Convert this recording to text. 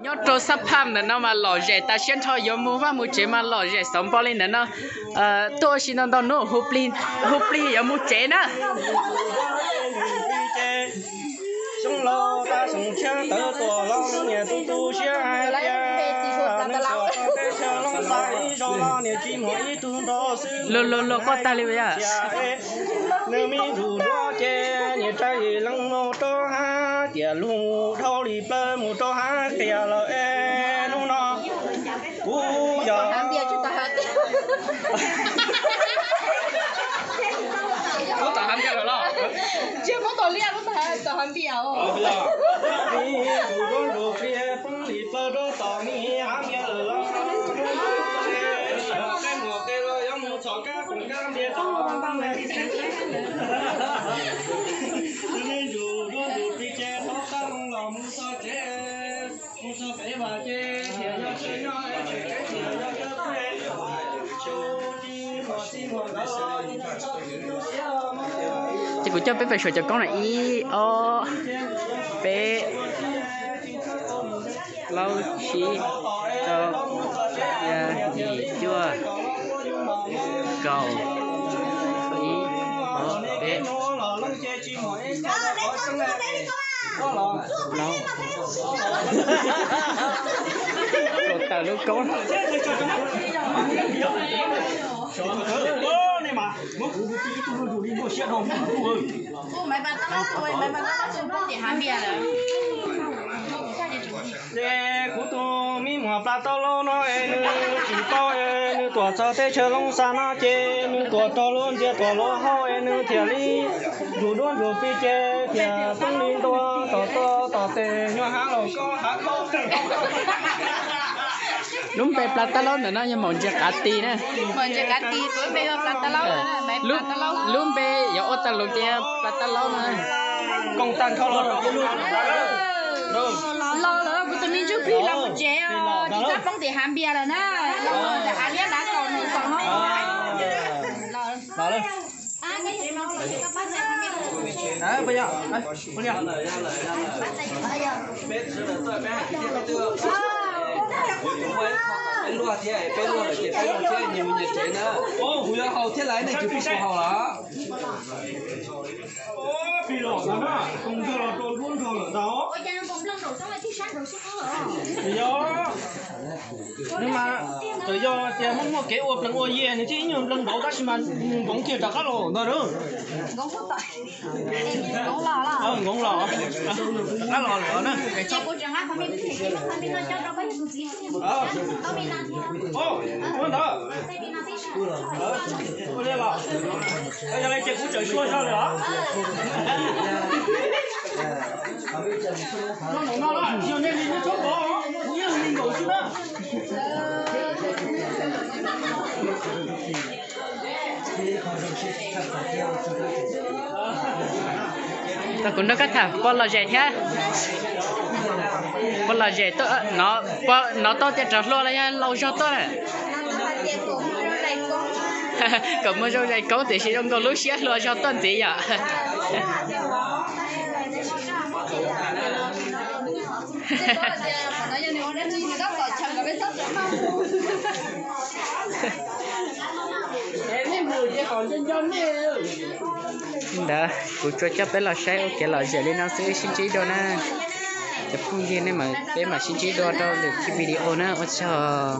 Nyob rau xab phaj ntawm no mas lom zem tas siab nrho, yuav mus vaj mus tsev mas lom zem xauv npo li ntawm no. Tuaj ua si ntau ntau hnub, hu plig yuav mus tsev na. Xyoo laus tab xyoo tshiab tawv tuaj los niam tu tu siab hais tias nws tuaj teb chaws Loob Xas ib zaug los niam tsis muaj ib tug nrog xwb. Luag luag luag quaj tag li. Nws me ntsuj duab ces niam tsa leej mus rau hav, tiam lug dhau li plawv mus rau hav qias lawm es hnub no kuv yog Lub tom hav npias lawm los? Tsis muab tom liaj lub tom hav npias os. Tus duab nrog pliag poob li plaws rau tom me hav npias lawm los? Qeb muag qe los yuav mus txhom kab koom kab npias rau. Tus me ntsuj duab nrog pliag ces tau tag los mus txog tsev, mus txog pem vaj ces thiaj yog tsev nyob, tsev thiaj yog tsev peb. Ces kuv coj peb pem saum cov koob na, ib, ob, peb, plaub, tsib, rau, xya, yim, cuaj, kaum, ib, ob, peb, plaub. Kaum tawm lub koob. Ces kuv tus me muam Plas Taub Laub no es nws tsis paub es nws tuam txog teb chaws Loob Xas no ces nws tuam rog luag ntxias tuam luag hau es nws thiaj li ntsuj duab ntsuj pliag ces thiaj poob li ntua tom toj tom tes nyuag hav los koj hav khaub. Lub npe Plas Taub Laub ntawm no yog Maum Ntsis Qav Tis na. Maum Ntsis Qav Tis, kuv lub npe yog Plas Taub Laub. Lub npe yuav ua tag lus tias Plas Taub Laub no. Koom tag nrho los rau kuv. Los lawm, kuv tus me ntsuj plig los mus tsev os, tsis txhob poob tim hav npias lawm na. Los mus hav liab dav kaum nws xaus no. Peb luag thiab, peb luag lawm ces peb luag thiab, nyias mus nyias tsev na. Kuv yuav haus thiab lawm, nej tsis pub kuv haus los? Plig los ntag na, koom nrog los rau duab nrog lawm ntag. Yog, nws mas txawm yog tias muaj muaj kev ua plees ua yi nws thiaj ib nyuag nplees nraud tab sis mas nws nkoov kiag rov qab los ntag na. Nkoov los, rov qab los lawm na. Ua ntawd. Ua li los, yog li ces kuv tseem xyuas zog lawm os. Nov no na, yog nej li nej txhob pov, kuv ib leeg li nkaus xwb na. Tau kuv nrog koj tham pog lom zem thiab. Pog lom zem, nov tau tias rov hluas los yog laus zog tuaj na? Kom muaj zoo zais koob tiam sis zoo nkaus lub siab hluas zog tuaj ntxiv yom. Ntawd kuv tsuas coj peb los saib ua kev lom zem li no xwb, sib ntsib dua na. Cov phooj ywg, nej mam, peb mam sib ntsib dua rau lwm video na, ua tsaug.